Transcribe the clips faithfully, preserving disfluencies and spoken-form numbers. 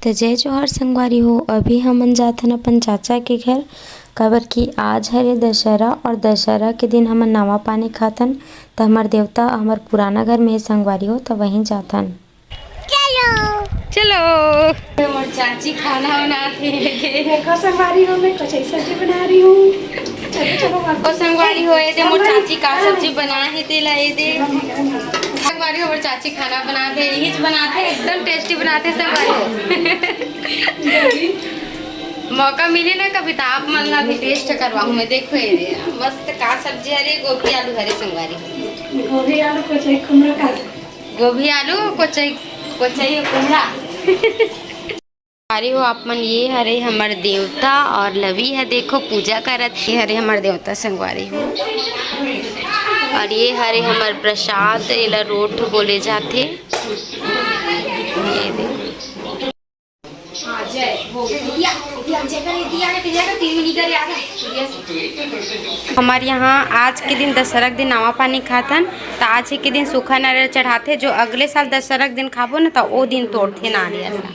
त जय जोहार संगवारी हो, अभी हमन जाथन अपन चाचा के घर, काबर कि आज हरे दशहरा और दशहरा के दिन हमन नवा पानी खाथन। त हमर देवता हमर पुराना घर में हे संगवारी हो, त वहीं जाथन। चलो। चलो। हमर चाची खाना बनात हे। देखो संगवारी हो, मैं कचई सब्जी बना रही हूँ। चलो, चलो, ओ संगवारी हो, ए दे मोर चाची का सब्जी बनाए हे, तेला ए दे। संगवारी हो, मोर चाची खाना बनात हे, यही बनात हे, एकदम tasty बनात हे संगवारी हो। मौका मिली ना कभी, त आप मन ला भी taste करवाहूँ मैं। देखो ए दे, मस्त का सब्जी हरे, गोभी आलू हरे संगवारी हो। गोभी आलू कचई कुमड़ा का। गोभी आलू कचई, कचई कुमड़ा। अरे हो आप मन, ये हरे हमर देवता और लवी ह, देखो पूजा करत। ये हरे हमर देवता संगवारी हो, और ये हरे हमर प्रसाद, एला रोट बोले जाथे। ये देखो। हमर यहाँ आज के दिन दशहरा के दिन नवा पानी खाथन, त आज ही के दिन सूखा नारियल चढ़ाथे, जो अगले साल दशहरा के दिन खाबो न, त ओ दिन तोड़थे नारियल ला।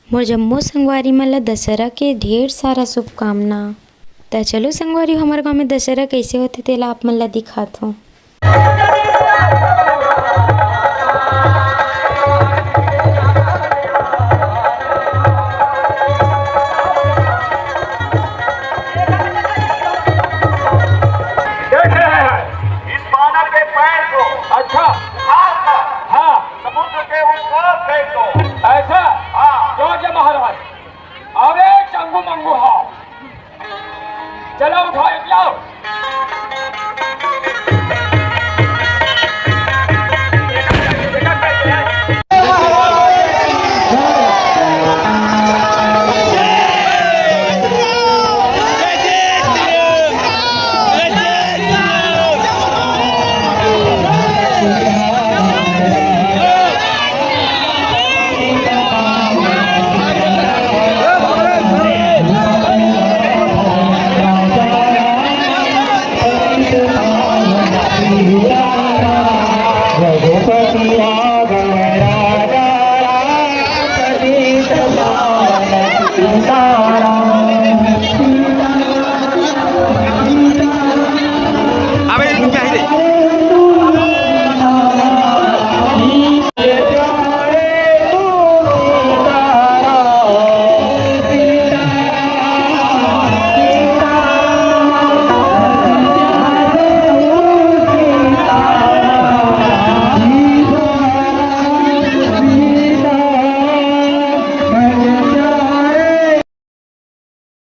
मोर जम्मो संगवारी मन ला दशहरा के ढेर सारा शुभकामना। त चलो संगवारी, हमर गांव में दशहरा कइसे होथे, तेला आप मन ला दिखात हों। देख रहे हैं इस बानर के पैर को। अच्छा। उखाड़ कर। हाँ। समुद्र के उस तरफ फेंक दो। ऐसा? हाँ। क्यों जे महाराज? अबे चंगू मंगू, हाँ। चलो उठाओ, लाओ। अबे, रुक जा, ही रे।